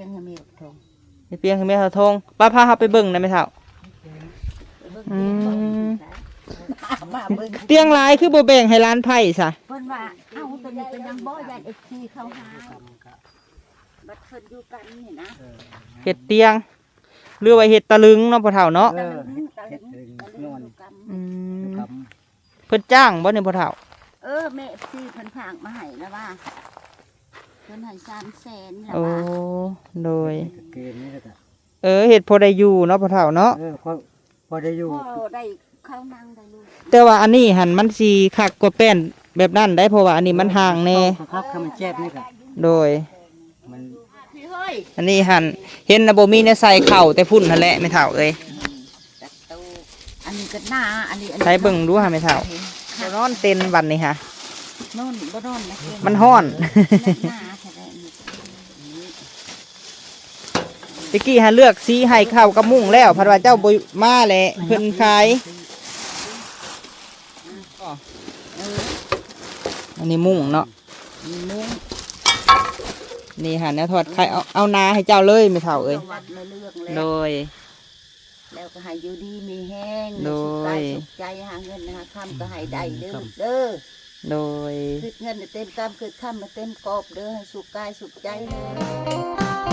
ຽງໃຫ້ແມ່ເຖົ້າ ເຮັດຕຽງໃຫ້ແມ່ເຖົ້າທົງ. ປ້າພາເຮົາໄປເບິ່ງນະແມ່ເຖົ້າ. ອືມ ມາເບິ່ງ ຕຽງຫຼາຍຄືບໍ່ແບ່ງໃຫ້ຫຼານໃພ້ຊະ? ເພິ່ນວ່າ ເອົາ ຕົວນີ້ເປັນຫຍັງບໍ່ ຢ້ານເອັຟຊີເຂົາຫາຍ ບັດເພິ່ນຢູ່ກັນນີ້ນະ. ເຮັດຕຽງ ຫຼືວ່າເຮັດຕະລຶງເນາະພໍ່ເຖົ້າເນາະ. ເອີ ເຮັດຕະລຶງນອນ. ອືມ ເພິ່ນຈ້າງບໍ່ນີ້ພໍ່ເຖົ້າ? ເອີ ແມ່ເອັຟຊີເພິ່ນຝາກມາໃຫ້ລະວ່າ ເພິ່ນໃຫ້ສາມແສນລະວ່າ. ໂອ້ ໂດຍ ເຮັດກາງເກງນີ້ລະກະ ເອີ ເຮັດພໍໄດ້ຢູ່ເນາະພໍ່ເຖົ້າເນາະ. ເອີ ພໍ ພໍໄດ້ຢູ່ ພໍໄດ້ເຂົ້ານັ່ງໄດ້ລູກ. ແຕ່ວ່າອັນນີ້ຫັ້ນມັນຊິຄັກກວ່າແປ້ນແບບນັ້ນໄດ໋ ເພາະວ່າອັນນີ້ມັນຫ່າງແດ່. ຄັກໆ ຄັນມັນແຈບນີ້ກະ ໂດຍ ມັນ ອັນນີ້ຫັ້ນເຫັນນະ ບໍ່ມີແນວໃສ່ເຂົ້າແຕ່ພຸ້ນຫັ້ນແຫຼະແມ່ເຖົ້າເອີຍ. ອັນນີ້ກໍໜາ ອັນນີ້ ອັນນີ້ ໃສ່ເບິ່ງດູຫາແມ່ເຖົ້າ. ນອນເຕັນບັດນີ້ຫາ ນອນ ບໍ່ນອນນະ ມັນຮ້ອນ. ຕະກີ້ຫາເລືອກສີໃຫ້ເຂົ້າກັບມຸ້ງແລ້ວ ພັດວ່າເຈົ້າບໍ່ມາແຫຼະ ເພິ່ນຂາຍ. ເອີ ອັນນີ້ມຸ້ງເນາະ ນີ້ມຸ້ງ ນີ້ຫາແນວທອດໄຂ່ ເອົາ ເອົາໜາໃຫ້ເຈົ້າເລີຍແມ່ເຖົ້າເອີຍ. ໂດຍ ແລ້ວກໍໃຫ້ຢູ່ດີມີແຮງ ໂດຍ ໃຫ້ສຸກກາຍສຸກໃຈ ຫາເງິນຫາຄຳກໍໃຫ້ໄດ້ເດີລູກເດີ. ໂດຍ ຄຶດເງິນໃຫ້ເຕັມກຳ ຄຶດຄຳໃຫ້ເຕັມກອບເດີ ໃຫ້ສຸກກາຍສຸກໃຈເດີ.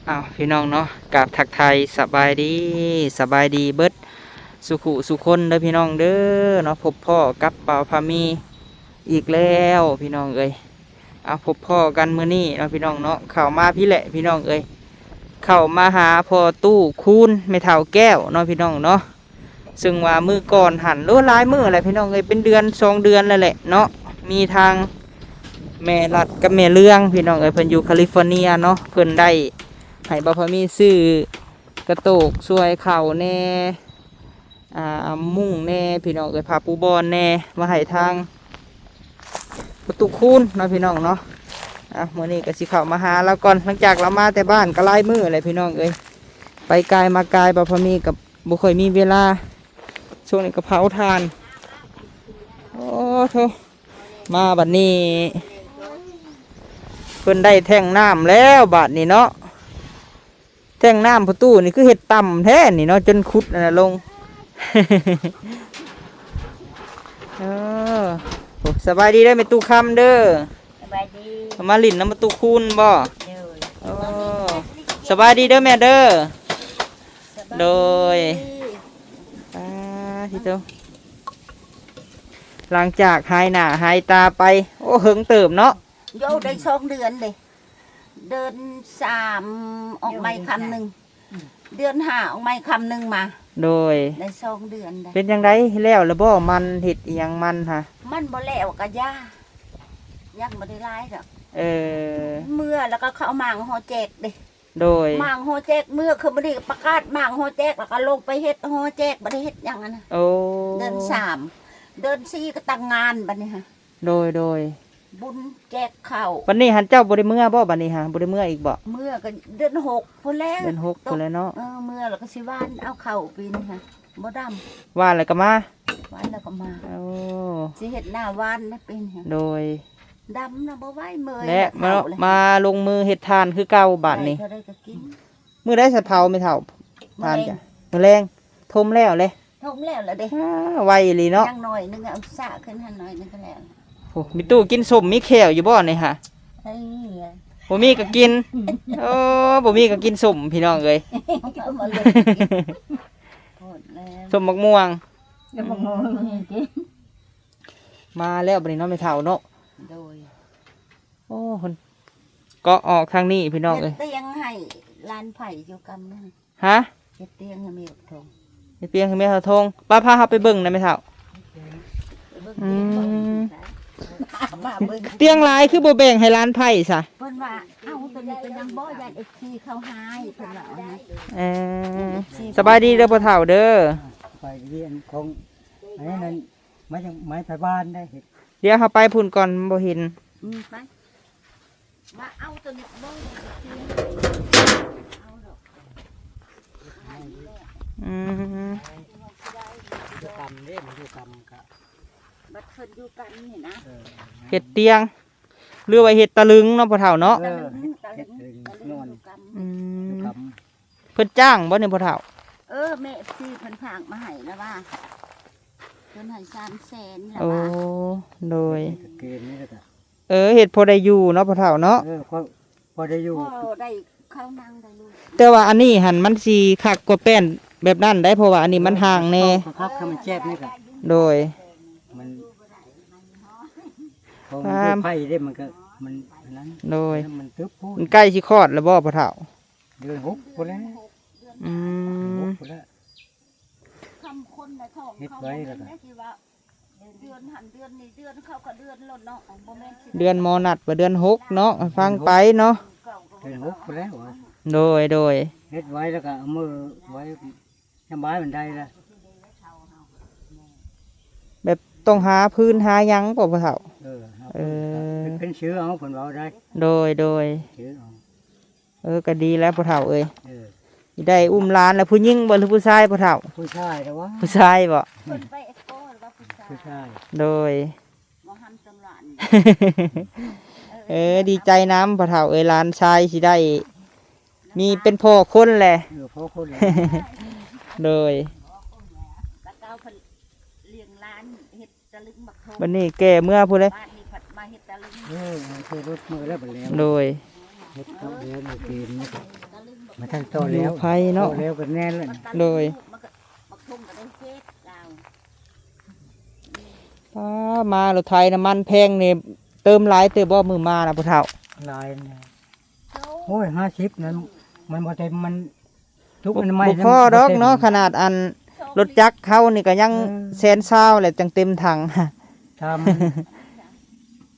ອ້າວ ພີ່ນ້ອງເນາະ ກາບທັກທາຍສະບາຍດີ ສະບາຍດີເບິດສູ່ຄູ່ສູ່ຄົນເດີພີ່ນ້ອງເດີເນາະ. ພົບພໍ້ກັບບ່າວພາມີອີກແລ້ວພີ່ນ້ອງເອີຍ. ເອົາ ພົບພໍ້ກັນມື້ນີ້ເນາະພີ່ນ້ອງເນາະ ເຂົ້າມາພີ້ແຫຼະພີ່ນ້ອງເອີຍ ເຂົ້າມາຫາພໍ່ຕູ້ຄູນ ແມ່ເຖົ້າແກ້ວເນາະພີ່ນ້ອງເນາະ. ເຊິ່ງວ່າມື້ກ່ອນຫັ້ນ ໂອ້ ຫຼາຍມື້ແຫຼະພີ່ນ້ອງເອີຍ ເປັນເດືອນສອງເດືອນແລ້ວແຫຼະເນາະ. ມີທາງແມ່ລັດກັບແມ່ເລື່ອງພີ່ນ້ອງເອີຍ ເພິ່ນຢູ່ຄາລິຟໍເນຍເນາະ ເພິ່ນໄດ້ໃຫ້ບ່າວພາມີຊື້ກະໂຕກຊ່ວຍເຂົ້າແດ່ ອ່າ ມຸ້ງແດ່ພີ່ນ້ອງເອີຍ ຜ້າປູບ່ອນແດ່ ມາໃຫ້ທາງພໍ່ຕູ້ຄູນເນາະພີ່ນ້ອງເນາະ. ອ່າ ມື້ນີ້ກໍຊິເຂົ້າມາຫາລາວກ່ອນ ຫຼັງຈາກລາວມາແຕ່ບ້ານກໍຫຼາຍມື້ແຫຼະພີ່ນ້ອງເອີຍ ໄປກາຍມາກາຍ ບ່າວພາມີກໍບໍ່ຄ່ອຍມີເວລາ ຊ່ວງນີ້ກໍເຜົາຖ່ານ. ໂອ້ໂທ ມາບັດນີ້ ເພິ່ນໄດ້ແທ້ງນ້ຳແລ້ວບາດນີ້ເນາະ. ແທ້ງນ້ຳພໍ່ຕູ້ນີ້ຄືເຮັດຕ່ຳແທ້ນີ້ເນາະ ຈົນຂຸດອັນນັ້ນລົງ. ເອີ ໂອ້ ສະບາຍດີເດີແມ່ຕູ້ຄຳເດີ. ສະບາຍດີ ມາຫຼິ້ນນຳພໍ່ຕູ້ຄູນບໍ່? ໂດຍ ໂອ້ ສະບາຍດີເດີແມ່ເດີ. ສະບາຍດີ ໂດຍ ອ່າ ທີ່ໂຕ ຫຼັງຈາກຫາຍໜ້າຫາຍຕາໄປ ໂອ້ ເຫິງເຕີບເນາະ. ໂຍ ໄດ້ສອງເດືອນເດ້ ເດືອນສາມອອກໃໝ່ຄຳໜຶ່ງ ເດືອນຫ້າອອກໃໝ່ຄຳໜຶ່ງມາ. ໂດຍ ໄດ້ສອງເດືອນໄດ໋. ເປັນຈັ່ງໃດ ແລ້ວລະບໍ່? ມັນເຮັດອີ່ຫຍັງມັນຫະ? ມັນບໍ່ແລ້ວກໍຢ່າ ຍັງບໍ່ໄດ້ຫຼາຍດອກ. ເອີ ເມື່ອແລ້ວກໍເຂົາມາງຫໍແຈກເດ້. ໂດຍ ມາງຫໍແຈກ ເມື່ອຄືມື້ນີ້ປະກາດມາງຫໍແຈກ ແລ້ວກໍລົງໄປເຮັດຫໍແຈກ ບໍ່ໄດ້ເຮັດຫຍັງຫັ້ນນະ. ໂອ້ ເດືອນສາມ ເດືອນສີ່ກໍຕັ້ງງານບັດນີ້ຫະ. ໂດຍ ໂດຍ ບຸນແຈກເຂົ້າ. ບັດນີ້ຫັ້ນເຈົ້າບໍ່ໄດ້ເມືອບໍ່? ບັດນີ້ຫາບໍ່ໄດ້ເມືອອີກບໍ່? ເມືອກໍເດືອນຫົກພຸ້ນແຫຼະ. ເດືອນຫົກພຸ້ນແຫຼະເນາະ. ເອີ ເມືອແລ້ວກໍຊິຫວ່ານເອົາເຂົ້າປີນີ້ຫະ ບໍ່ດຳ. ຫວ່ານແລ້ວກໍມາ? ຫວ່ານແລ້ວກໍມາ. ໂອ້ ຊິເຮັດໜ້າຫວ່ານນະປີນີ້ຫະ. ໂດຍ ດຳນະບໍ່ໄຫວ ເມື່ອຍ ແລະ ມາລົງມືເຮັດຖ່ານຄືເກົ່າບາດນີ້. ເທົ່າໃດກໍກິນ. ມື້ໃດສະເຜົາແມ່ເຖົ້າ? ມື້ແລງ ຖ່ານກະ ມື້ແລງ. ຖົມແລ້ວເລີຍ? ຖົມແລ້ວລະເດ້. ອ້າ ໄວອີ່ຫຼີເນາະ. ຍັງໜ້ອຍໜຶ່ງ ເອົາສະຂຶ້ນຫັ້ນໜ້ອຍໜຶ່ງກໍແລ້ວ. ໂອ້ ມີຕູ້ກິນສົ້ມມີແຂ້ວຢູ່ບໍ່ນີ້ຫະ? ເອີ ບໍ່ມີກໍກິນ. ໂອ້ ບໍ່ມີກໍກິນສົ້ມພີ່ນ້ອງເອີຍ. ເອົາມາລົງກິນ ໂພດແລ້ວ ສົ້ມໝາກມ່ວງ. ສົ້ມໝາກມ່ວງກິນ. ມາແລ້ວບັດນີ້ເນາະແມ່ເຖົ້າເນາະ. ໂດຍ ໂອ້ ເພິ່ນເກາະອອກທາງນີ້ພີ່ນ້ອງເອີຍ. ເຮັດຕຽງໃຫ້ຫຼານໃພ້ຢູ່ກຳນະ. ຮະ? ເຮັດຕຽງໃຫ້ແມ່ເຖົ້າ ເຮັດຕຽງໃຫ້ແມ່ເຖົ້າທົງ. ປ້າພາເຮົາໄປເບິ່ງນະແມ່ເຖົ້າ. ອືມ ມາເບິ່ງ ຕຽງຫຼາຍຄືບໍ່ແບ່ງໃຫ້ຫຼານໃພ້ຊະ? ເພິ່ນວ່າ ເອົາ ຕົວນີ້ເປັນຫຍັງບໍ່ ຢ້ານເອັຟຊີເຂົາຫາຍ ເພິ່ນວ່າ. ເອີ ສະບາຍດີເດີພໍ່ເຖົ້າເດີ. ສະບາຍດີ. ອັນຂອງ ອັນນັ້ນ ມາຈາກໄມ້ໄຜ່ບ້ານໄດ້. ດຽວເຮົາໄປພຸ້ນກ່ອນ ມັນບໍ່ເຫັນ. ອືມ ໄປ ວ່າເອົາຕົວນີ້ບໍ່ ອືມ ເດ້ ມັນຢູ່ກຳກະ ບັດເພິ່ນຢູ່ກຳນີ້ນະ ເອີ ເຮັດຕຽງ ຫຼືວ່າເຮັດຕະລຶງເນາະພໍ່ເຖົ້າເນາະ ເອີ ຕະລຶງ ເຮັດຕະລຶງ ຕະລຶງ ນອນ ຢູ່ກຳ ອືມ ຢູ່ກຳ ເພິ່ນຈ້າງບໍ່ນີ້ພໍ່ເຖົ້າ? ເອີ ແມ່ເອັຟຊີເພິ່ນຝາກມາໃຫ້ລະວ່າ ເພິ່ນໃຫ້ສາມແສນລະວ່າ ໂອ້ ໂດຍ ເຮັດໃນກະເກນນີ້ລະກະ ເອີ ເຮັດພໍໄດ້ຢູ່ເນາະພໍ່ເຖົ້າເນາະ ເອີ ພໍ ພໍໄດ້ຢູ່ ພໍໄດ້ເຂົ້ານັ່ງໄດ້ລູກ ແຕ່ວ່າອັນນີ້ຫັ້ນມັນຊິຄັກກວ່າແປ້ນແບບນັ້ນໄດ໋ ເພາະວ່າອັນນີ້ມັນຫ່າງແດ່ ເອີ ຄັກໃຫ້ມັນແຈບນີ້ກະ ໂດຍ ມັນ ເພາະມັນຢູ່ໄຟເດ້ ມັນກະ ມັນອັນນັ້ນ ໂດຍ ມັນຕຶບໂພດ ມັນໃກ້ຊິຄອດແລ້ວບໍ່ພໍ່ເຖົ້າ? ເດືອນຫົກພຸ້ນແຫຼະ ອືມ ເດືອນຫົກພຸ້ນແຫຼະ ຄຳຄົນໃນທ້ອງເຂົາ ເຮັດໄວ້ແລ້ວກະ ເດືອນຫັ້ນເດືອນນີ້ ເດືອນເຂົາກະເດືອນໂລດເນາະ ບໍ່ແມ່ນຊິ ເດືອນໝໍນັດວ່າເດືອນຫົກເນາະ ຟັງໄປເນາະ ເດືອນຫົກພຸ້ນແຫຼະ ໂດຍ ໂດຍ ເຮັດໄວ້ແລ້ວກະເອົາມືໄວ້ ສະບາຍມັນໄດ້ລະ ແບບຕ້ອງຫາຟືນຫາຫຍັງບໍ່ພໍ່ເຖົ້າ? ເອີ ຫາຟືນ ເອີ ເປັນ ເປັນເຊື້ອເອົາ ເພິ່ນເວົ້າໄດ້ ໂດຍ ໂດຍ ເຊື້ອເອົາ ເອີ ກະດີແລ້ວພໍ່ເຖົ້າເອີຍ ເອີ ຊິໄດ້ອຸ້ມຫຼານແລ້ວ ຜູ້ຍິງບໍ່ ຫຼືຜູ້ຊາຍພໍ່ເຖົ້າ? ຜູ້ຊາຍແລ້ວວະ ຜູ້ຊາຍບໍ່? ເພິ່ນໄປເອັກໂກ ຫຼືວ່າຜູ້ຊາຍ? ຜູ້ຊາຍ ໂດຍ ບໍ່ຫ້າມຕຳຫຼານ ເອີ ດີໃຈນຳພໍ່ເຖົ້າເອີຍ ຫຼານຊາຍຊິໄດ້ມີເປັນພໍ່ຄົນແຫຼະ ເອີ ພໍ່ຄົນແຫຼະ ໂດຍ ແຕ່ເກົ່າເພິ່ນລ້ຽງຫຼານເຮັດ ບັດນີ້ແກ່ເມືອພຸ້ນເດ້ ບາດນີ້ພັດມາເຮັດຕະລຶງ ເອີ ເອົາໃສ່ລົດເມືອແລ້ວບັດແລ້ວ ໂດຍ ເຮັດເຂົ້າແລ້ວມື້ກີນນີ້ ມາທັງຕໍ່ແລ້ວ ຢູ່ໄພເນາະ ຕໍ່ແລ້ວກໍແໜ້ນແລ້ວ ໂດຍ ບັກທົ່ງກໍໄດ້ເຮັດລາວ ປ້າ ມາລົດໄຖນ້ຳມັນແພງນີ້ ເຕີມຫຼາຍເຕີບບໍ່ມື້ມານະຜູ້ເຖົ້າ? ຫຼາຍນະ ໂອ້ຍ ຫ້າສິບນັ້ນ ມັນບໍ່ເຕັມ ມັນ ທຸກ ບໍ່ ອັນໃໝ່ ບໍ່ພໍດອກເນາະ ຍັງບໍ່ເຕັມ ຂະໜາດອັນລົດຈັກເຮົານີ້ກໍຍັງ ເອີ ແສນຊາວແຫຼະ ຈັ່ງເຕັມຖັງ ຖາມ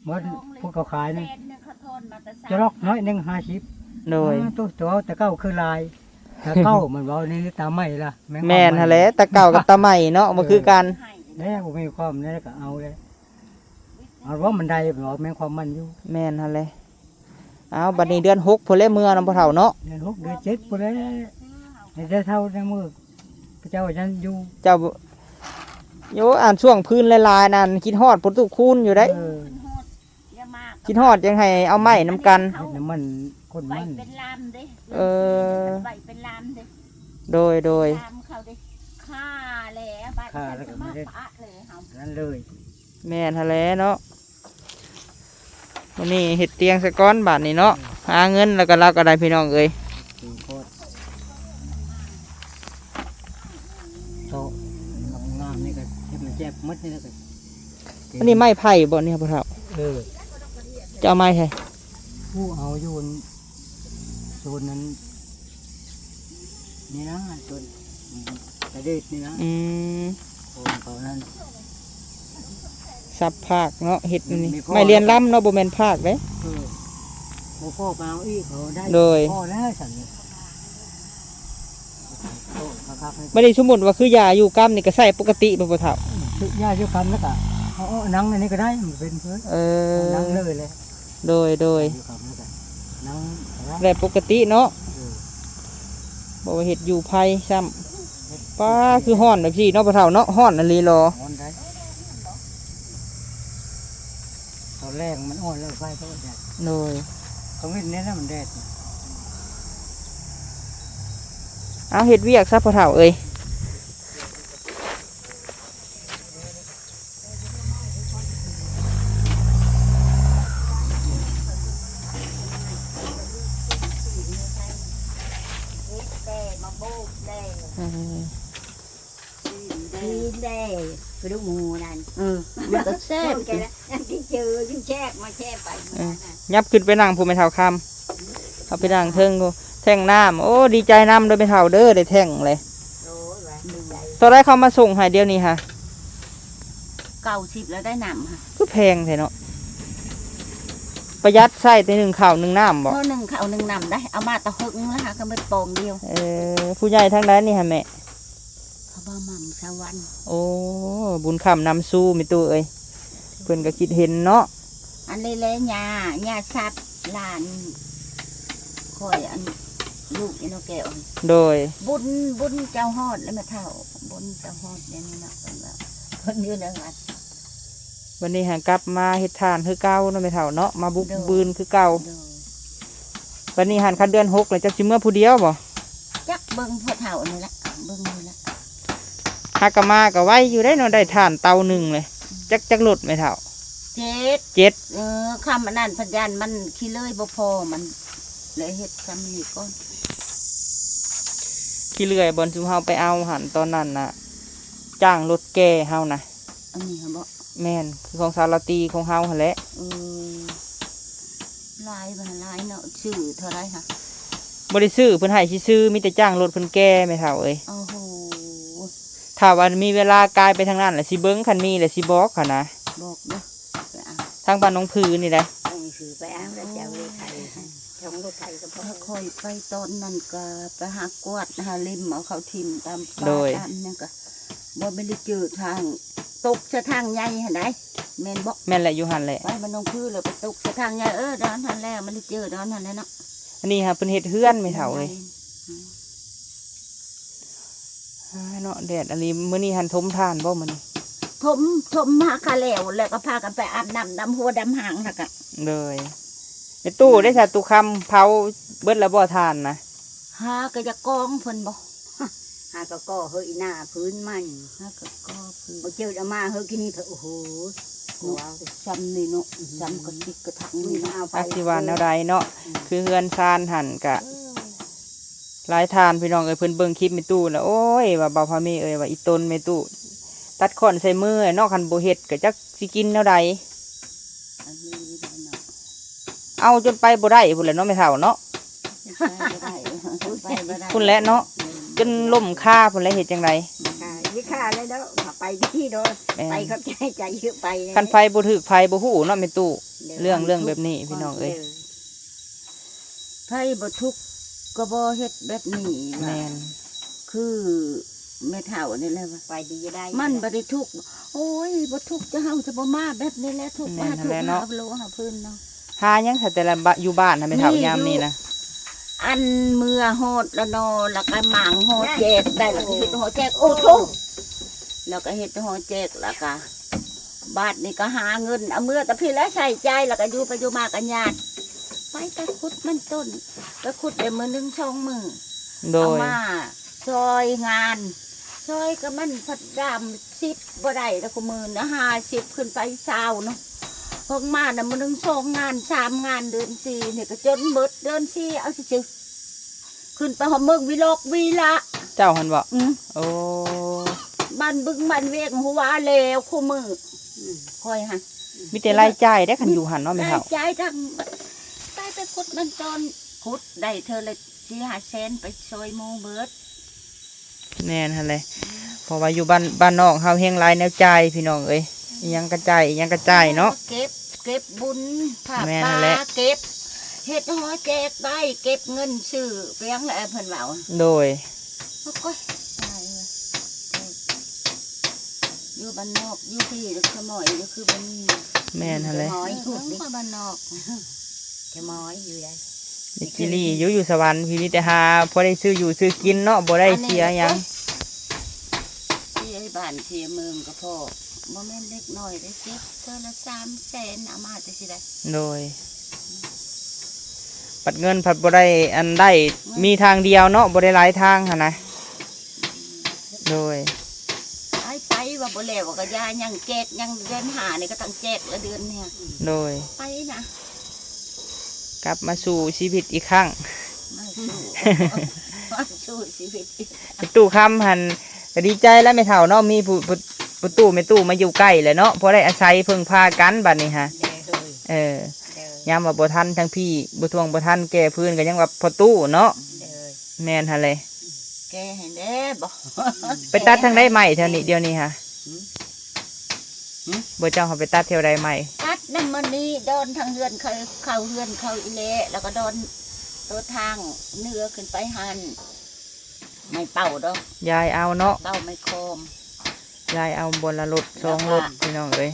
ໝົດພວກເຂົາຂາຍນີ້ ຈະລອກໜ້ອຍໜຶ່ງ ຫ້າສິບ ໂດຍ ໂຕ ໂຕແຕ່ເກົ່າຄືຫຼາຍ ແຕ່ເກົ່າມັນເວົ້ານີ້ຕາໃໝ່ລະ ແມ່ນຫັ້ນແຫຼະ ແຕ່ເກົ່າກັບຕາໃໝ່ເນາະ ບໍ່ຄືກັນ ແລ້ວບໍ່ມີຄວາມນີ້ກໍເອົາແລ້ວ ເອົາວ່າມັນໄດ້ບໍ່ ແມ່ນຄວາມມັນຢູ່ ແມ່ນຫັ້ນແຫຼະ ເອົາ ບັດນີ້ເດືອນຫົກພຸ້ນແຫຼະເມືອນຳພໍ່ເຖົ້າເນາະ ເດືອນຫົກ ເດືອນເຈັດພຸ້ນແຫຼະ ໃຫ້ແຕ່ເຖົ້າແຕ່ມື້ ເຈົ້າຍັງຢູ່ ເຈົ້າ ໂຍ ອັນຊ່ວງຟືນຫຼາຍໆນັ້ນ ຄິດຮອດພໍ່ຕູ້ຄູນຢູ່ເດ້ ເອີ ຄິດຮອດ ຢາກມາ ຄິດຮອດ ຈັ່ງໃຫ້ເອົາໄມ້ນຳກັນ ເຮັດນ້ຳມັນ ຄົນມັນ ໄວ້ເປັນລາມເດ້ ເອີ ໄວ້ເປັນລາມເດ້ ໂດຍ ໂດຍ ລາມເຂົາເດ້ ຂ້າແຫຼະ ບາດ ຂ້າແລ້ວກໍມາ ມາປະແຫຼະເຮົາ ນັ້ນເລີຍ ແມ່ນຫັ້ນແຫຼະເນາະ ມື້ນີ້ເຮັດຕຽງສາກ່ອນບາດນີ້ເນາະ ຫາເງິນແລ້ວກໍລາວກໍໄດ້ພີ່ນ້ອງເອີຍ ໂຕະງາມໆນີ້ກໍເຮັດໃຫ້ແຈບໝົດນີ້ແລ້ວກໍ ອັນນີ້ໄມ້ໄຜ່ບໍ່ນີ້ພໍ່ເຖົ້າ? ເອີ ຈະເອົາໄມ້ໃສ? ຜູ້ເອົາຢູ່ ໂຊນນັ້ນ ນີ້ນະ ໂຊນຕະເດດນີ້ນະ ອືມ ຂອງເຂົານັ້ນ ສັບພາກເນາະ ເຮັດອັນນີ້ ແມ່ນ ແມ່ນ ໄມ້ລຽນລຳເນາະ ບໍ່ແມ່ນພາກເດ້ ເອີ ບໍ່ພໍກໍເອົາອີກ ເຂົາໄດ້ ໂດຍ ພໍແລ້ວຊັ້ນ ບັດນີ້ສົມມຸດວ່າຄືຢາຢູ່ກຳນີ້ກໍໃຊ້ປົກກະຕິບໍ່ພໍ່ເຖົ້າ? ຢາຢູ່ກຳແລ້ວກໍເອົາ ເອົາໜັງອັນນີ້ກໍໄດ້ ມັນເປັນເພິ່ນ ເອີ ເອົາໜັງເລີຍແຫຼະ ໂດຍ ໂດຍ ຢູ່ກຳແລ້ວກໍໜັງກໍໄດ້ ແບບປົກກະຕິເນາະ ເອີ ບໍ່ວ່າເຮັດຢູ່ໄພຊ້ຳ ເຮັດ ປ້າ ຄືຮ້ອນແບບຊີ້ເນາະພໍ່ເຖົ້າເນາະ ຮ້ອນອີ່ຫຼີຫຼໍ ຮ້ອນໄດ໋ ຕອນແລງມັນອ່ອນແລ້ວໄຟກໍແດດ ໂດຍ ກາງເວັນນີ້ແຫຼະມັນແດດ ເອົາເຮັດວຽກຊະພໍ່ເຖົ້າເອີຍ ເອີ ຊີ້ນແດ່ ກະດູກໝູນັ້ນ ເອີ ມັນກໍແຊບ ແກລະ ຍັງຊິເຈີ ຍິ່ງແຊບ ມາແຊບໄປ ເອີ ຍັບຂຶ້ນໄປນັ່ງພຸ້ນແມ່ເຖົ້າຄຳ ເຮົາໄປນັ່ງເທິງພຸ້ນ ແທ້ງນ້ຳ ໂອ້ ດີໃຈນຳເດີແມ່ເຖົ້າເດີ ໄດ້ແທ້ງເລີຍ ໂອ້ຍ ວ່າດີໃຈ ເທົ່າໃດເຂົາມາສົ່ງໃຫ້ດຽວນີ້ຫະ? ເກົ້າສິບແລ້ວໄດ້ນ້ຳຫະ ຄືແພງແທ້ເນາະ ປະຢັດໃຊ້ແຕ່ໜຶ່ງເຂົ້າໜຶ່ງນ້ຳບໍ? ເອີ ໜຶ່ງເຂົ້າໜຶ່ງນ້ຳໄດ໋ ເອົາມາແຕ່ເຫິງແລ້ວຫາ ກໍເບິດປອງດຽວ ເອີ ຜູ້ໃຫຍ່ທາງໃດນີ້ຫະແມ່? ເຂົາວ່າໝ່ຳສະຫວັນ ໂອ້ ບຸນຄ້ຳນຳຊູແມ່ຕູ້ເອີຍ ເພິ່ນກໍຄິດເຫັນເນາະ ອັນນີ້ແຫຼະ ຍ່າ ຍ່າສັດ ຫຼານຂ້ອຍ ອັນ ລູກອີ່ນ້ອງແກ້ວ ໂດຍ ບຸນ ບຸນເຈົ້າຮອດແລ້ວແມ່ເຖົ້າ ບຸນເຈົ້າຮອດແລ້ວນີ້ເນາະ ເພິ່ນວ່າ ເພິ່ນຢູ່ໃນວັດ. ບັດນີ້ຫາກັບມາເຮັດທານຄືເກົ່າເນາະແມ່ເຖົ້າເນາະ, ມາບຸກ ໂດຍ ບືນຄືເກົ່າ. ໂດຍ. ບັດນີ້ຫັ້ນຄັນເດືອນຫົກແລ້ວ ເຈົ້າຊິເມືອຜູ້ດຽວບໍ່? ຈັກເບິ່ງພໍ່ເຖົ້ານີ້ແຫຼະ ເບິ່ງນີ້ແຫຼະ. ຫາກະມາກະໄວຢູ່ເດ້ເນາະ, ໄດ້ຖ່ານເຕົາໜຶ່ງເລີຍ. ອືມ. ຈັກ ຈັກລົດແມ່ເຖົ້າ? ເຈັດ. ເຈັດ. ເອີ ຄຳອັນນັ້ນພັດຢ້ານມັນຂີ້ເລື່ອຍບໍ່ພໍ ມັນເລີຍເຮັດຊ່ຳນີ້ກ່ອນ. ຂີ້ເລື່ອຍບ່ອນຊຸມເຮົາໄປເອົາຫັ້ນ ຕອນນັ້ນນະ ຈ້າງລົດແກ່ເຮົານະ. ອັນນີ້ຫັ້ນບໍ? ແມ່ນ ຄືຂອງສາວລາຕີຂອງເຮົາຫັ້ນແຫຼະ. ເອີ ຫຼາຍບໍ່ ຫຼາຍເນາະ. ຊື້ເທົ່າໃດຫະ? ບໍ່ໄດ້ຊື້ ເພິ່ນໃຫ້ຊື່ໆ ມີແຕ່ຈ້າງລົດເພິ່ນແກ່ແມ່ເຖົ້າເອີຍ. ໂອ້ໂຫ ຖ້າວ່າມີເວລາກາຍໄປທາງນັ້ນລະຊິເບິ່ງ ຄັນມີລະຊິບອກຫັ້ນນະ. ບອກເດີ ໄປເອົາ ທາງບ້ານໜອງຜືນີ້ແຫຼະ. ໜອງຜືໄປເອົາແລ້ວຈະເອົາລົດໄຖ ສອງລົດໄຖກໍພໍ. ຂ້ອຍໄປຕອນນັ້ນກໍໄປຫາກວາດຫາເລັມເອົາເຂົ້າຖິ້ມຕາມປ່າ ໂດຍ ຕາມຫຍັງກໍ ບໍ່ແມ່ນໄດ້ເຈີທາງ ຕົກສະທາງໃຫຍ່ຫັ້ນໃດ໋ ແມ່ນບໍ່? ແມ່ນແຫຼະ ຢູ່ຫັ້ນແຫຼະ. ໄປບ້ານໜອງຜືແລ້ວໄປຕົກສະທາງໃຫຍ່ ເອີ ດອນຫັ້ນແຫຼະ ມັນໄດ້ເຈີດອນຫັ້ນແຫຼະເນາະ. ອັນນີ້ຫາເພິ່ນເຮັດເຮືອນແມ່ເຖົ້າເອີຍ. ອືມ ອາ ເນາະ ແດດອີ່ຫຼີ. ມື້ນີ້ຫັ້ນຖົມຖ່ານບໍ່ມື້ນີ້? ຖົມ ຖົມມາກະແລ້ວ ແລ້ວກໍພາກັນໄປອາບນ້ຳດຳຫົວດຳຫາງແລ້ວກະ ໂດຍ. ແມ່ຕູ້ເດ້ສະ ຕູ້ຄຳ ເຜົາເບິດແລ້ວບໍ່ຖ່ານນະ? ຫາກະຢາກກອງເພິ່ນບໍ່ ຫາກະກໍ່ເຮີຍໜ້າພື້ນມັນ ຫາກະກໍ່ພື້ນ ບໍ່ເຈີເອົາມາເຮີຍກິນນີ້ ໂອ້ໂຫ ເນາະ ຊ່ຳນີ້ເນາະ. ອືມ ຊ່ຳກະຕິກກະທັງນີ້ເນາະ ເອົາໄປ ຈັກຊິວ່າແນວໃດເນາະ. ອືມ ຄືເຮືອນຊານຫັ້ນກະ ເອີ ຫຼາຍທ່ານພີ່ນ້ອງເອີຍ ເພິ່ນເບິ່ງຄລິບແມ່ຕູ້ແລ້ວ ໂອ້ຍ ວ່າບ່າວພາມີເອີຍ ວ່າອີ່ຕົນແມ່ຕູ້ຕັດຄ້ອນໃສ່ມືເນາະ ຄັນບໍ່ເຮັດກະຈັກຊິກິນແນວໃດ. ອັນນີ້ເນາະ ເອົາຈົນໄປບໍ່ໄດ້ພຸ້ນແຫຼະເນາະແມ່ເຖົ້າເນາະ. ໄປບໍ່ໄດ້ ໄປບໍ່ໄດ້ ພຸ້ນແຫຼະເນາະ ອືມ ຈົນລົ້ມຄາພຸ້ນແຫຼະ ເຮັດຈັ່ງໃດ? ຄາ ມີຄາແລ້ວເນາະ ໄປດີເນາະ. ແມ່ນ ໄປຂອບໃຈ ໃຈຄືໄປ ຄັນໄປບໍ່ຖືກໃຜບໍ່ຮູ້ເນາະແມ່ຕູ້. ໂດຍ ເລື່ອງ ເລື່ອງແບບນີ້ພີ່ນ້ອງເອີຍ ໂດຍ. ໃຜບໍ່ທຸກກໍບໍ່ເຮັດແບບນີ້ວ່າ. ແມ່ນ ຄືແມ່ເຖົ້ານີ້ແຫຼະວ່າ ໄປດີໄດ້ ມັນບໍ່ໄດ້ທຸກ. ໂອ້ຍ ບໍ່ທຸກຈະເຮົາຈະບໍ່ມາແບບນີ້ແຫຼະ ທຸກ ແມ່ນ ມາທຸກ ແລ້ວເນາະ ຫາໂລຫາພື້ນເນາະ. ຫາຫຍັງຊະແຕ່ລະ ຢູ່ບ້ານຫັ້ນແມ່ເຖົ້າ ຍາມນີ້ນະ? ອັນເມືອຮອດລະເນາະ ລະກະໝາງຫໍແຈກໄດ້ ລະກະເຮັດຫໍແຈກ ໂອ້ໂທ້ ລະກະເຮັດຫໍແຈກ ລະກະ ບາດນີ້ກໍຫາເງິນເອົາເມືອແຕ່ພີ້ແຫຼະ ໃຊ້ຈ່າຍ ແລ້ວກໍຢູ່ໄປຢູ່ມາກໍຍາດ ໄປ ໄປຂຸດມັນຕົ້ນ ໄປຂຸດໄດ້ມື້ໜຶ່ງສອງມື້. ໂດຍ ເອົາມາຊ່ອຍງານ ຊ່ອຍກໍມັນພັດດາມສິບບໍ່ໄດ້ແລ້ວ ຄູ່ມື້ນະຫ້າສິບຂຶ້ນໄປຊາວເນາະ. ເພິ່ງມານະມື້ໜຶ່ງສອງງານສາມງານ ເດືອນສີ່ນີ້ກໍຈົນເບິດເດືອນສີ່ ເອົາຊື່ໆ ຂຶ້ນໄປຮອດເມືອງວິລອກວິລະ ເຈົ້າຫັ້ນບໍ? ອືມ ໂອ້ ບ້ານບຶງບ້ານວຽງຫົວແລ້ວຄູ່ມື້. ອືມ ຂ້ອຍຫັ້ນ ມີແຕ່ລາຍຈ່າຍເດ້ ຄັນຢູ່ຫັ້ນເນາະແມ່ເຖົ້າ ລາຍຈ່າຍທັງ ໄປ ໄປຂຸດມັນຕອນ ຂຸດໄດ້ເທື່ອລະສີ່ຫ້າແສນ ໄປຊ່ອຍໝູ່ເບິດ. ແມ່ນຫັ້ນແຫຼະ ເພາະວ່າຢູ່ບ້ານ ບ້ານນອກເຮົາແຮ່ງຫຼາຍແນວຈ່າຍພີ່ນ້ອງເອີຍ ອີ່ຫຍັງກະຈ່າຍ ອີ່ຫຍັງກະຈ່າຍເນາະ. ເກັບ ເກັບບຸນຜ້າ ແມ່ນຫັ້ນແຫຼະ ເກັບເຮັດຫໍແຈກໄດ້ ເກັບເງິນຊື້ປຽງແຫຼະ ເພິ່ນເວົ້າ. ໂດຍ ໂອ້ຍ ຕາຍເອີຍ ຢູ່ບ້ານນອກຢູ່ພີ້ຂະໝອຍຢູ່ຄືບໍ່ມີ. ແມ່ນຫັ້ນແຫຼະ ຂະໝອຍ ເອີ ຢູ່ບ້ານນອກ ຂະໝອຍຢູ່ໃດ ມີຈີ່ຫຼີ່ຢູ່ ຢູ່ສະຫວັນພີ້ ມີແຕ່ຫາພໍໄດ້ຊື້ຢູ່ຊື້ກິນເນາະ ບໍ່ໄດ້ເສຍຫຍັງ. ເສຍບ້ານເສຍເມືອງກໍພໍ ບໍ່ແມ່ນເລັກນ້ອຍເດ້ ເກັບເທື່ອລະສາມແສນ ເອົາມາແຕ່ຊິໄດ້. ໂດຍ ບັດເງິນພັດບໍ່ໄດ້ອັນໃດ ມີທາງດຽວເນາະ ບໍ່ໄດ້ຫຼາຍທາງຫັ້ນນະ. ໂດຍ ໄປ ໄປວ່າບໍ່ແລ້ວກໍຢ່າ ຍັງແຈກ ຍັງເດືອນຫ້ານີ້ກໍຕ້ອງແຈກລະເດືອນນີ້. ໂດຍ ໄປນະ ກັບມາສູ່ຊີວິດອີກຄັ້ງ ມາສູ່ ມາສູ່ຊີວິດອີກຄັ້ງ. ແມ່ຕູ້ຄຳຫັ້ນກໍດີໃຈແລ້ວແມ່ເຖົ້າເນາະ ມີຜູ້ ຜູ້ຕູ້ແມ່ຕູ້ມາຢູ່ໃກ້ແລ້ວເນາະ ພໍໄດ້ອາໄສເພິ່ງພາກັນບັດນີ້ຫະ. ໂດຍ ເອີ ໂດຍ ຍາມວ່າບໍ່ທັນທາງພີ້ ບໍ່ທວງບໍ່ທັນແກ່ພື້ນກໍຍັງວ່າພໍ່ຕູ້ເນາະ. ໂດຍ ແມ່ນຫັ້ນແຫຼະ ແກ່ໃຫ້ແດ່ບໍ? ໄປຕັດທາງໃດໄມ້ແຖວນີ້ດຽວນີ້ຫະ? ຫື? ຫື? ບໍ່ ເຈົ້າເຮົາໄປຕັດແຖວໃດໄມ້? ຕັດນຳມື້ນີ້ ດອນທາງເຮືອນເຂົາ ເຂົ້າເຮືອນເຂົາອີ່ແຫຼະ ແລ້ວກໍດອນໂຕທາງເໜືອຂຶ້ນໄປຫັ້ນ ໄມ້ເປົ່າດອກ ຢາຍເອົາເນາະ ເປົ່າໄມ້ຄອມ ຢາຍເອົາບ່ອນລະລົດສອງລົດ ແລ້ວກໍ ພີ່ນ້ອງເອີຍ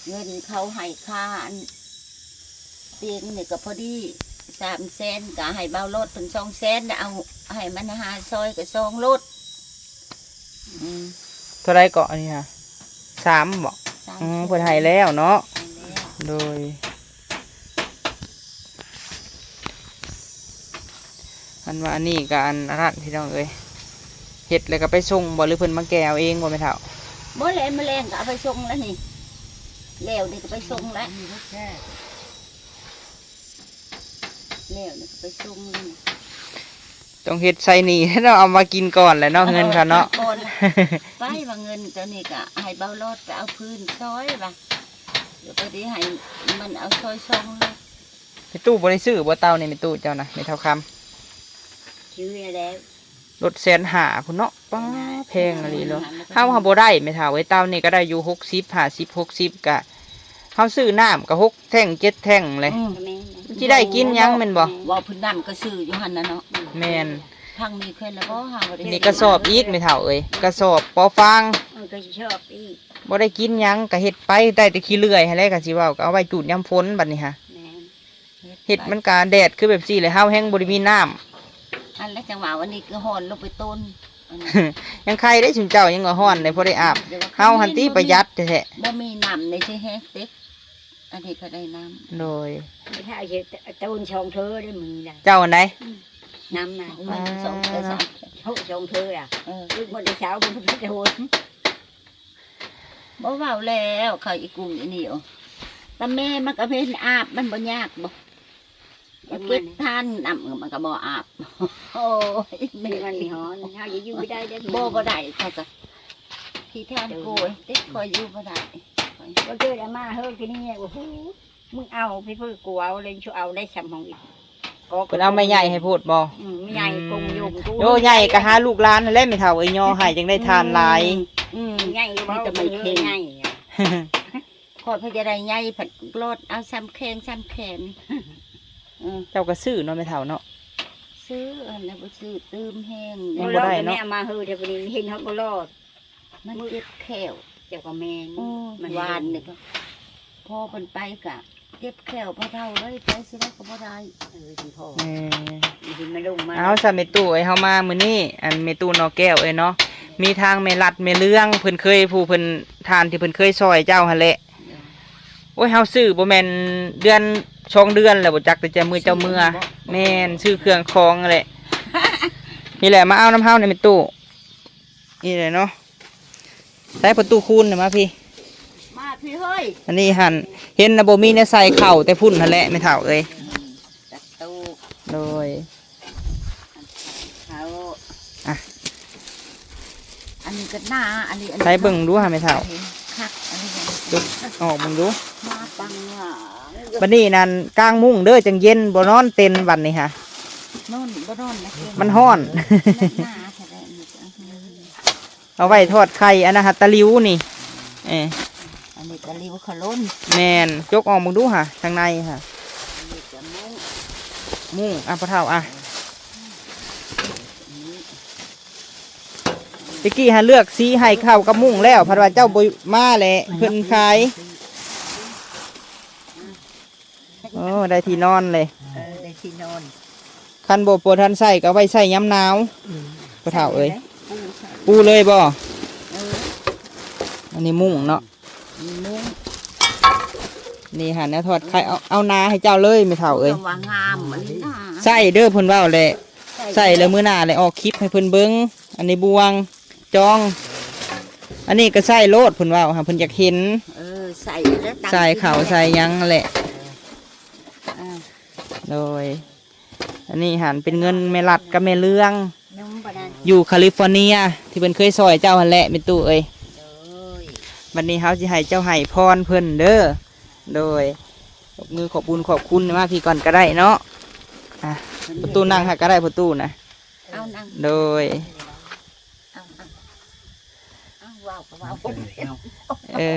ເງິນເຂົາໃຫ້ຄ່າອັນ ປີນີ້ກໍພໍດີສາມແສນ ກໍໃຫ້ເບົາໂລດເພິ່ນສອງແສນ ແລ້ວເອົາໃຫ້ມັນຫ້າຊອຍກໍສອງໂລດ. ອືມ ເທົ່າໃດເກາະອັນນີ້ຫະ? ສາມບໍ? ສາມ ອືມ ແສນ ເພິ່ນໃຫ້ແລ້ວເນາະ ໃຫ້ແລ້ວ ໂດຍ ອັນວ່າອັນນີ້ກໍອັນ ອັນນັ້ນພີ່ນ້ອງເອີຍ ເຮັດແລ້ວກໍໄປສົ່ງບໍ ຫຼືເພິ່ນມາແກ່ເອົາເອງບໍແມ່ເຖົ້າ? ບໍ່ແຫຼະ ມື້ແລງກໍເອົາໄປສົ່ງແລ້ວນີ້ ແລ້ວນີ້ກໍໄປສົ່ງແລ້ວ ແລ້ວນີ້ກໍໄປສົ່ງແລ້ວນີ້ ຕ້ອງເຮັດໃຊ້ໜີ້ເນາະ ເອົາມາກິນກ່ອນແຫຼະເນາະ ເອີ ເງິນເຂົາເນາະ ກິນກ່ອນ ໄປວ່າເງິນຕົວນີ້ກໍໃຫ້ເບົາຫຼອດໄປເອົາຟືນຊ່ອຍວ່າ ດຽວໄປໄດ້ໃຫ້ມັນເອົາຊ່ອຍຊ່ອງໂລດ ແມ່ຕູ້ບໍ່ໄດ້ຊື້ບໍ່ເຕົານີ້ ແມ່ຕູ້ເຈົ້ານະ ແມ່ເຖົ້າຄຳ? ຊື້ແລ້ວ ລົດແສນຫ້າພຸ້ນເນາະ ປ້າ ແສນຫ້າ ແພງອີ່ຫຼີເນາະ ແສນຫ້າ ເຮົາຫາບໍ່ໄດ້ແມ່ເຖົ້າເອີຍ ເຕົານີ້ກໍໄດ້ຢູ່ຫົກສິບ ຫ້າສິບ ຫົກສິບ ກະ ເຮົາຊື້ນ້ຳກໍຫົກແທ່ງເຈັດແທ່ງແຫຼະ ອືມ ມັນຊິໄດ້ກິນຫຍັງແມ່ນບໍ່? ເວົ້າພື້ນນ້ຳກໍຊື້ຢູ່ຫັ້ນນະເນາະ ແມ່ນ ທາງນີ້ເພິ່ນລະບໍ່ ຫາບໍ່ໄດ້ ນີ້ກະສອບອີກແມ່ເຖົ້າເອີຍ ກະສອບປໍຟາງ ເອີ ກະສອບອີກ ບໍ່ໄດ້ກິນຫຍັງ ກະເຮັດໄປ ໄດ້ແຕ່ຂີ້ເລື່ອຍຫັ້ນແຫຼະ ກະຊິເວົ້າ ກະເອົາໄວ້ຈູດຍາມຝົນບັດນີ້ຫາ ແມ່ນ ເຮັດມັນກະແດດຄືແບບຊີ້ແຫຼະ ເຮົາແຮ່ງບໍ່ໄດ້ມີນ້ຳ ອັນແລະ ຈັ່ງວ່າວັນນີ້ຄືຮ້ອນລົງໄປຕົ້ນ ອັນ ຍັງໄຄເດ້ ຊຸມເຈົ້າຍັງວ່າຮ້ອນເດ້ ພໍໄດ້ອາບ ແຕ່ວ່າ ເຮົາຫັ້ນຕິ ບໍ່ມີ ປະຢັດແທ້ໆ ບໍ່ມີນ້ຳນີ້ຊິແຮງເຕັກ ອັນນີ້ກໍໄດ້ນ້ຳ ໂດຍ ໄປຖ້າເຮັດໂຕນສອງເທີໄດ້ມື້ໃດ ເຈົ້າອັນໃດ? ອືມ ນ້ຳນະ ມັນສອງເທີສາມເທີ ໂອ້ ສອງເທີອະ ເອີ ຄືບໍ່ໄດ້ເຊົ້າ ບໍ່ໄດ້ໂຕນ ບໍ່ເວົ້າແລ້ວ ເຂົາອີກຸ້ງອີນີ້ ໂອ ຕາແມ່ມັນກໍເຫັນອາບ ມັນບໍ່ຍາກບໍ? ເກັບທານນ້ຳມັນກໍບໍ່ອາບ ໂອ້ຍ ແມ່ມັນຮ້ອນ ເຮົາຈະຢູ່ໄດ້ເດ້ ບໍ່ ບໍ່ໄດ້ ຂ້ອຍກໍຂີ້ຄ້ານໂກຍ ຕິດຂ້ອຍຢູ່ບໍ່ໄດ້ ບໍ່ເຈີອາມາເຮີ ທີນີ້ ໂອ້ໂຫ ມຶງເອົາໄປເພີ້ ກູເອົາແລ້ວ ເອົາໄດ້ຊ່ຳຫ້ອງອີກ ເພິ່ນເອົາໄມ້ໃຫຍ່ໃຫ້ໂພດບໍ? ອືມ ໄມ້ໃຫຍ່ກົງໂຍງ ໂອ້ ໃຫຍ່ກໍຫາລູກຫຼານຫັ້ນແຫຼະແມ່ເຖົ້າເອີຍ ຍໍໃຫ້ຈັ່ງໄດ້ທານຫຼາຍ ອືມ ໃຫຍ່ ມີແຕ່ໄມ້ເຄັງ ຂ້ອຍເພິ່ນຈະໄດ້ໃຫຍ່ ພັດລອດເອົາຊ່ຳແຂ້ງຊ່ຳແຂນ ເອີ ເຈົ້າກໍຊື້ເນາະແມ່ເຖົ້າເນາະ ຊື້ ອັນນັ້ນບໍ່ຊື້ຕື່ມແຮງ ຍັງບໍ່ໄດ້ເນາະ ແມ່ເອົາມາເຮີ ແຕ່ບັດນີ້ເຫັນເຮົາບໍ່ລອດ ມັນເຈັບແຂ້ວ ເຈົ້າກໍແມ່ນ ໂອ້ຍ ມັນຫວານນີ້ກໍ ພໍເພິ່ນໄປກະເຈັບແຂ້ວ ພໍ່ເຖົ້າເອີຍ ໄປຊິໄດ້ກໍບໍ່ໄດ້ ເອີ ຊິພໍ ເອີ ຊິມາລົງມາ ເອົາຊະແມ່ຕູ້ເອີຍ ເຮົາມາມື້ນີ້ ອັນແມ່ຕູ້ນໍແກ້ວເອີຍເນາະ ມີທາງແມ່ລັດແມ່ເລື່ອງ ເພິ່ນເຄີຍ ຜູ້ເພິ່ນ ທ່ານທີ່ເພິ່ນເຄີຍຊ່ອຍເຈົ້າຫັ້ນແຫຼະ ໂອ້ຍ ເຮົາຊື້ບໍ່ແມ່ນເດືອນສອງເດືອນແລ້ວບໍ່ຈັກ ແຕ່ຈະມື້ເຈົ້າເມືອ ແມ່ນ ຊື້ເຄື່ອງຂອງຫັ້ນແຫຼະ ນີ້ແຫຼະ ມາເອົານຳເຮົານີ້ແມ່ຕູ້ ນີ້ແຫຼະເນາະ ໃສ່ປະຕູຄູນນີ້ມາພີ້ ມາພີ້ເຮີ້ຍ ອັນນີ້ຫັ້ນ ເຫັນນະບໍ່ມີແນວໃສ່ເຂົ້າແຕ່ພຸ້ນຫັ້ນແຫຼະແມ່ເຖົ້າເອີຍ ອືມ ປະຕູ ໂດຍ ເຂົ້າ ອ່ະ ອັນນີ້ກໍໜາ ອັນນີ້ ອັນນີ້ ໃສ່ເບິ່ງດູຫາແມ່ເຖົ້າ ຄັກ ອັນນີ້ ຈຸກອອກເບິ່ງດູ ມາປັງວ່າ ບັດນີ້ນັ້ນກາງມຸ້ງເດີ ຈັ່ງເຢັນ ບໍ່ນອນເຕັນບັດນີ້ຫາ ນອນ ບໍ່ນອນນະ ມັນຮ້ອນ ໜາແທ້ໆ ນີ້ ເອົາໄວ້ທອດໄຂ່ ອັນນັ້ນຫາຕະຫຼິວນີ້ ເອີ ອັນນີ້ຕະຫຼິວຂະຫຼົ່ນ ແມ່ນ ຈົກອອກເບິ່ງດູຫາ ທາງໃນຫາ ອັນນີ້ກະມຸ້ງ ມຸ້ງ ອ່ະ ພໍ່ເຖົ້າ ອ່ະ ຕະກີ້ຫາເລືອກສີໃຫ້ເຂົ້າກັບມຸ້ງແລ້ວ ພັດວ່າເຈົ້າບໍ່ມາແຫຼະ ເພິ່ນຂາຍ ໂອ້ ໄດ້ທີ່ນອນເລີຍ ເອີ ໄດ້ທີ່ນອນ ຄັນບໍ່ ບໍ່ທັນໃຊ້ກໍເອົາໄວ້ໃຊ້ຍາມໜາວ ອືມ ພໍ່ເຖົ້າເອີຍ ປູເລີຍບໍ? ເອີ ອັນນີ້ມຸ້ງເນາະ ອັນນີ້ມຸ້ງ ນີ້ຫາແນວທອດໄຂ່ ເອົາ ເອົາໜາໃຫ້ເຈົ້າເລີຍແມ່ເຖົ້າເອີຍ ເພິ່ນວ່າງາມ ອັນນີ້ນະ ໃຊ້ເດີ ເພິ່ນເວົ້າແຫຼະ ໃຊ້ ໃຊ້ແລ້ວມື້ໜ້າແຫຼະອອກຄລິບໃຫ້ເພິ່ນເບິ່ງ ອັນນີ້ບ່ວງ ຈອງ ອັນນີ້ກໍໃສ່ໂລດ ເພິ່ນເວົ້າຫາ ເພິ່ນຢາກເຫັນ ເອີ ໃສ່ແລ້ວ ໃສ່ເຂົ້າໃສ່ຫຍັງແຫຼະ ເອີ ອ່າ ໂດຍ ອັນນີ້ຫັ້ນເປັນເງິນແມ່ລັດກັບແມ່ເລື່ອງ ຢູ່ຄາລິຟໍເນຍ ທີ່ເພິ່ນເຄີຍຊ່ອຍເຈົ້າຫັ້ນແຫຼະແມ່ຕູ້ເອີຍ ໂດຍ ບັດນີ້ເຮົາຊິໃຫ້ເຈົ້າໃຫ້ພອນເພິ່ນເດີ ໂດຍ ຍົກມືຂອບບຸນຂອບຄຸນ ມາພີ້ກ່ອນກໍໄດ້ເນາະ ອ່ະ ພໍ່ຕູ້ນັ່ງຫັ້ນກໍໄດ້ ພໍ່ຕູ້ນະ ເອົານັ່ງ ໂດຍ ເອົາ ເອົາ ເອົາ ເວົ້າກໍເວົ້າ ເອີ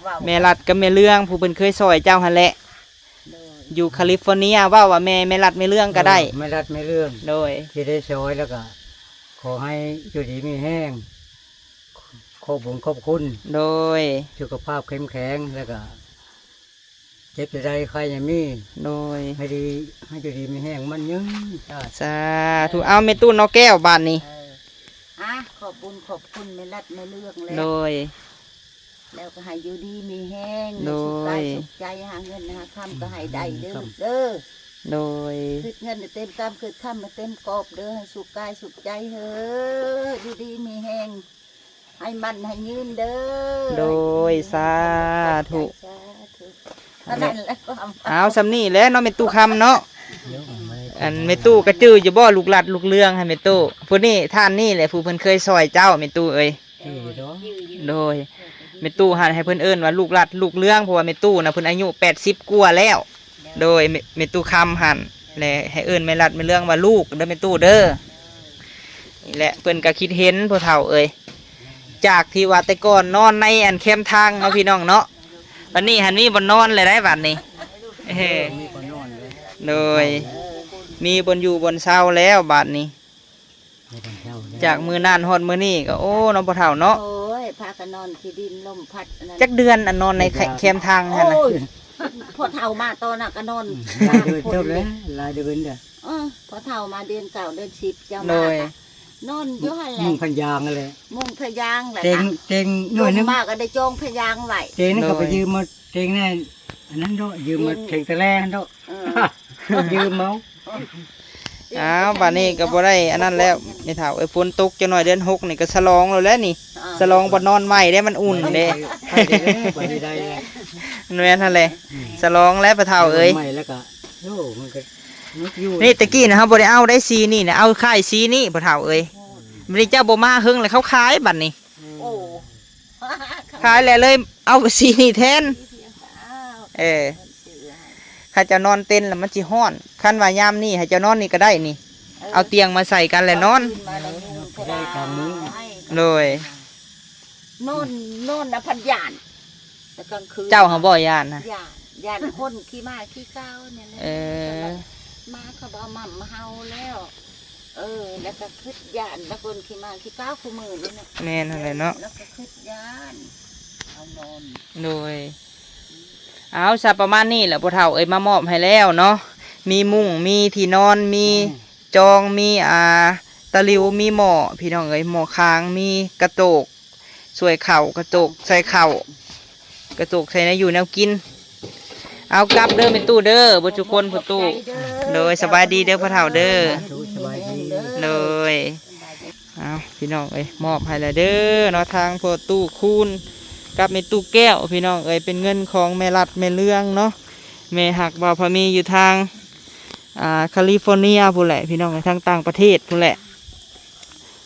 ເວົ້າ ແມ່ລັດກັບແມ່ເລື່ອງ ຜູ້ເພິ່ນເຄີຍຊ່ອຍເຈົ້າຫັ້ນແຫຼະ ໂດຍ ຢູ່ຄາລິຟໍເນຍ ເວົ້າວ່າແມ່ ແມ່ລັດແມ່ເລື່ອງກໍໄດ້ ເອີ ແມ່ລັດແມ່ເລື່ອງ ໂດຍ ທີ່ໄດ້ຊ່ອຍ ແລ້ວກໍຂໍໃຫ້ຢູ່ດີມີແຮງ ຂອບບຸນຂອບຄຸນ ໂດຍ ສຸຂະພາບເຂັ້ມແຂງ ແລ້ວກໍ ເຈັບຈະໄດ້ໄຂ້ຢ່າມີ ໂດຍ ໃຫ້ດີ ໃຫ້ຢູ່ດີມີແຮງໝັ້ນຍືນ ສາທຸ ສາທຸ ເອົາແມ່ຕູ້ນໍແກ້ວບາດນີ້ ເອີ ອ່ະ ຂອບບຸນຂອບຄຸນແມ່ລັດແມ່ເລື່ອງແຫຼະ ໂດຍ ແລ້ວກໍໃຫ້ຢູ່ດີມີແຮງ ໃຫ້ສຸກກາຍ ໂດຍ ສຸກໃຈ ຫາເງິນຫາຄຳກໍໃຫ້ໄດ້ເດີ ອືມ ລູກເດີ ໂດຍ ຄຶດເງິນໃຫ້ເຕັມກຳ ຄຶດຄຳໃຫ້ເຕັມກອບເດີ ໃຫ້ສຸກກາຍສຸກໃຈເຮີ ຢູ່ດີມີແຮງ ໃຫ້ໝັ້ນໃຫ້ຍືນເດີ ໂດຍ ສາທຸ ສາທຸ ເທົ່ານັ້ນແຫຼະຄວາມ ເອົາ ສ່ຳນີ້ແຫຼະເນາະ ແມ່ຕູ້ຄຳເນາະ ອັນແມ່ຕູ້ກະຈື່ຢູ່ບໍ່ ລູກລັດລູກເລື່ອງຫັ້ນ ແມ່ຕູ້ ຜູ້ນີ້ ທ່ານນີ້ແຫຼະ ຜູ້ເພິ່ນເຄີຍຊ່ອຍເຈົ້າ ແມ່ຕູ້ເອີຍ ໂດຍ ແມ່ຕູ້ຫັ້ນໃຫ້ເພິ່ນເອີ້ນວ່າລູກລັດລູກເລື່ອງ ເພາະວ່າແມ່ຕູ້ນະເພິ່ນອາຍຸແປດສິບກວ່າແລ້ວ ໂດຍ ແມ່ ແມ່ຕູ້ຄຳຫັ້ນ ແລະ ໃຫ້ເອີ້ນແມ່ລັດແມ່ເລື່ອງວ່າລູກເດີ ແມ່ຕູ້ເດີ ນີ້ແຫຼະ ເພິ່ນກໍຄິດເຫັນພໍ່ເຖົ້າເອີຍ ຈາກທີ່ວ່າແຕ່ກ່ອນນອນໃນອັນແຄມທາງເນາະ ພີ່ນ້ອງເນາະ ບັດນີ້ຫັ້ນມີບ່ອນນອນແລ້ວໄດ໋ບັດນີ້ ເອີ ມີບ່ອນນອນແລ້ວ ໂດຍ ມີບ່ອນຢູ່ບ່ອນເຊົາແລ້ວບັດນີ້ ຈາກມື້ນັ້ນຮອດມື້ນີ້ກໍ ໂອ້ ເນາະ ພໍ່ເຖົ້າເນາະ ໂອ້ຍ ພາກັນນອນຂີ້ດິນລົມພັດອັນນັ້ນ ຈັກເດືອນອັນນອນໃນແຄມທາງຫັ້ນນະ ໂອ້ຍ ພໍ່ເຖົ້າມາຕອນນັ້ນກໍນອນ ອືມ ຫຼາຍເດືອນເຕີບແລ້ວ ຫຼາຍເດືອນເດີ ເອີ ພໍ່ເຖົ້າມາເດືອນເກົ້າເດືອນສິບ ເຈົ້າມາ ໂດຍ ນອນຢູ່ຫັ້ນແຫຼະ ມຸງພະຍາງຫັ້ນແຫຼະ ມຸງພະຍາງແຫຼະ ເຕີງ ເຕີງໜ້ອຍໜຶ່ງ ລົມມາກໍໄດ້ຈອງພະຍາງໄວ້ ເຕີງນັ້ນກໍໄປ ໂດຍ ຢືມມາ ເຕີງນັ້ນ ອັນນັ້ນເນາະ ຢືມມາ ເຕີງ ເຕີງຕະແລຫັ້ນເນາະ ເອີ ຢືມເອົາ ອ້າວ ບັດນີ້ກໍບໍ່ໄດ້ອັນນັ້ນແລ້ວ ແມ່ເຖົ້າເອີຍ ຝົນຕົກຈັກໜ້ອຍເດືອນຫົກນີ້ກໍສະຫຼອງແລ້ວແຫຼະນີ້ ອ່າ ສະຫຼອງບໍ່ນອນໃໝ່ເດ້ ມັນອຸ່ນເດ້ ໄປ ໄປໄດ້ແລ້ວ ບັດນີ້ໄດ້ແລ້ວ ແມ່ນຫັ້ນແຫຼະ ອືມ ສະຫຼອງແລ້ວພໍ່ເຖົ້າເອີຍ ນອນໃໝ່ແລ້ວກໍ ໂອ້ ມັນກໍ ນີ້ແຕ່ກີ້ນະ ເຮົາບໍ່ໄດ້ເອົາໄດ້ສີນີ້ນະ ເອົາຄ້າຍສີນີ້ ພໍ່ເຖົ້າເອີຍ ບັດນີ້ເຈົ້າບໍ່ມາເຫິງແລ້ວ ເຂົາຂາຍບັດນີ້ ໂອ້ ຂາຍແລ້ວເລີຍເອົາສີນີ້ແທນ ເອີ ເຂົາເຈົ້ານອນເຕັນແລ້ວມັນຊິຮ້ອນ ຄັນວ່າຍາມນີ້ໃຫ້ເຈົ້ານອນນີ້ກໍໄດ້ນີ້ ເອີ ເອົາຕຽງມາໃສ່ກັນແລ້ວນອນ ເອົາຕຽງມາແລ້ວນອນກໍໄດ້ ໂດຍ ນອນ ນອນນະພັດຢ້ານ ແຕ່ກາງຄືນ ເຈົ້າຫາບໍ່ຢ້ານນະ ຢ້ານ ຢ້ານຄົນຂີ້ໝ້າຂີ້ເກົານີ້ແຫຼະ ເອີ ໝາເຂົາບໍ່ມາເຫົ່າແລ້ວ ເອີ ແລ້ວກໍຄຶດຢ້ານ ແລ້ວຄົນຂີ້ໝ້າຂີ້ເກົາຄູ່ມື້ນີ້ນະ ແມ່ນຫັ້ນແຫຼະເນາະ ແລ້ວກໍຄຶດຢ້ານ ເອົານອນ ໂດຍ ເອົາ ຊະປະມານນີ້ແຫຼະພໍ່ເຖົ້າເອີຍ ມາມອບໃຫ້ແລ້ວເນາະ ມີມຸ້ງ ມີທີ່ນອນ ມີ ອືມ ຈອງ ມີ ອ່າ ຕະຫຼິວ ມີໝໍ້ ພີ່ນ້ອງເອີຍ ໝໍ້ຄາງ ມີກະໂຕກ ຊ່ວຍເຂົ້າ ກະໂຕກໃສ່ເຂົ້າ ກະໂຕກໃສ່ແນວຢູ່ແນວກິນ ເອົາກັບເດີແມ່ຕູ້ເດີ ເບິດທຸກຄົນພໍ່ຕູ້ ໂດຍ ສະບາຍດີເດີພໍ່ເຖົ້າເດີ ໂດຍ ເອົາ ພີ່ນ້ອງເອີຍ ມອບໃຫ້ແລ້ວເດີເນາະ ທາງພໍ່ຕູ້ຄູນກັບແມ່ຕູ້ແກ້ວ ພີ່ນ້ອງເອີຍ ເປັນເງິນຂອງແມ່ລັດແມ່ເລື່ອງເນາະ ແມ່ຮັກບ່າວພາມີຢູ່ທາງ ອ່າ ຄາລີຟໍເນຍພຸ້ນແຫຼະ ພີ່ນ້ອງເອີຍ ທາງຕ່າງປະເທດພຸ້ນແຫຼະ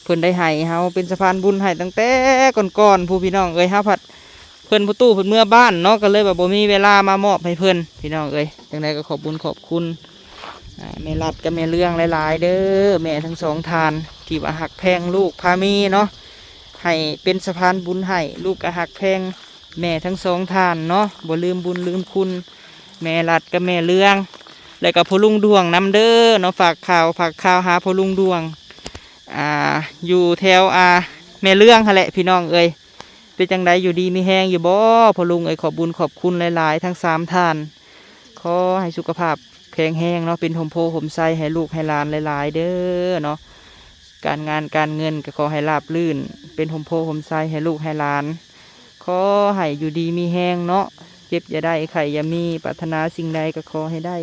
ເພິ່ນໄດ້ໃຫ້ເຮົາເປັນສະພານບຸນໃຫ້ຕັ້ງແຕ່ກ່ອນໆ ພຸ້ນ ພີ່ນ້ອງເອີຍ ເຮົາພັດ ເພິ່ນພໍ່ຕູ້ເພິ່ນເມືອບ້ານເນາະ ກໍເລີຍວ່າບໍ່ມີເວລາມາມອບໃຫ້ເພິ່ນ ພີ່ນ້ອງເອີຍ ຈັ່ງໃດກໍຂອບບຸນຂອບຄຸນ ອ່າ ແມ່ລັດກັບແມ່ເລື່ອງຫຼາຍໆເດີ ແມ່ທັງສອງທ່ານ ທີ່ວ່າຮັກແພງລູກພາມີເນາະ ໃຫ້ເປັນສະພານບຸນໃຫ້ ລູກກໍຮັກແພງແມ່ທັງສອງທ່ານເນາະ ບໍ່ລືມບຸນລືມຄຸນ ແມ່ລັດກັບແມ່ເລື່ອງ ແລ້ວກໍພໍ່ລຸງດວງນຳເດີເນາະ ຝາກຂ່າວ ຝາກຂ່າວຫາພໍ່ລຸງດວງ ອ່າ ຢູ່ແຖວ ອ່າ ແມ່ເລື່ອງຫັ້ນແຫຼະ ພີ່ນ້ອງເອີຍ ເປັນຈັ່ງໃດ ຢູ່ດີມີແຮງຢູ່ບໍ່ ພໍ່ລຸງເອີຍ ຂອບບຸນຂອບຄຸນຫຼາຍໆ ທັງສາມທ່ານ ຂໍໃຫ້ສຸຂະພາບແຂງແຮງເນາະ ເປັນຮົ່ມໂພຮົ່ມໄຊໃຫ້ລູກໃຫ້ຫຼານຫຼາຍໆເດີເນາະ ການງານການເງິນກໍຂໍໃຫ້ລາບລື່ນ ເປັນຮົ່ມໂພຮົ່ມໄຊໃຫ້ລູກໃຫ້ຫຼານ ຂໍໃຫ້ຢູ່ດີມີແຮງເນາະ ເຈັບຢ່າໄດ້ ໄຂ້ຢ່າມີ ປາດຖະໜາສິ່ງໃດກໍຂໍໃຫ້ໄດ້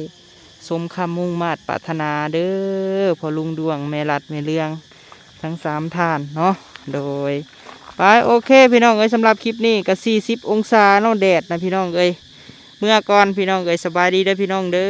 ສົມຄຳມຸ່ງມາດປາດຖະໜາເດີ ພໍ່ລຸງດວງ ແມ່ລັດ ແມ່ເລື່ອງ ທັງສາມທ່ານເນາະ ໂດຍ ໄປ ໂອເຄ ພີ່ນ້ອງເອີຍ ສຳລັບຄລິບນີ້ກໍສີ່ສິບອົງສາເນາະ ແດດນະ ພີ່ນ້ອງເອີຍ ເມືອກ່ອນ ພີ່ນ້ອງເອີຍ ສະບາຍດີເດີ ພີ່ນ້ອງເດີ.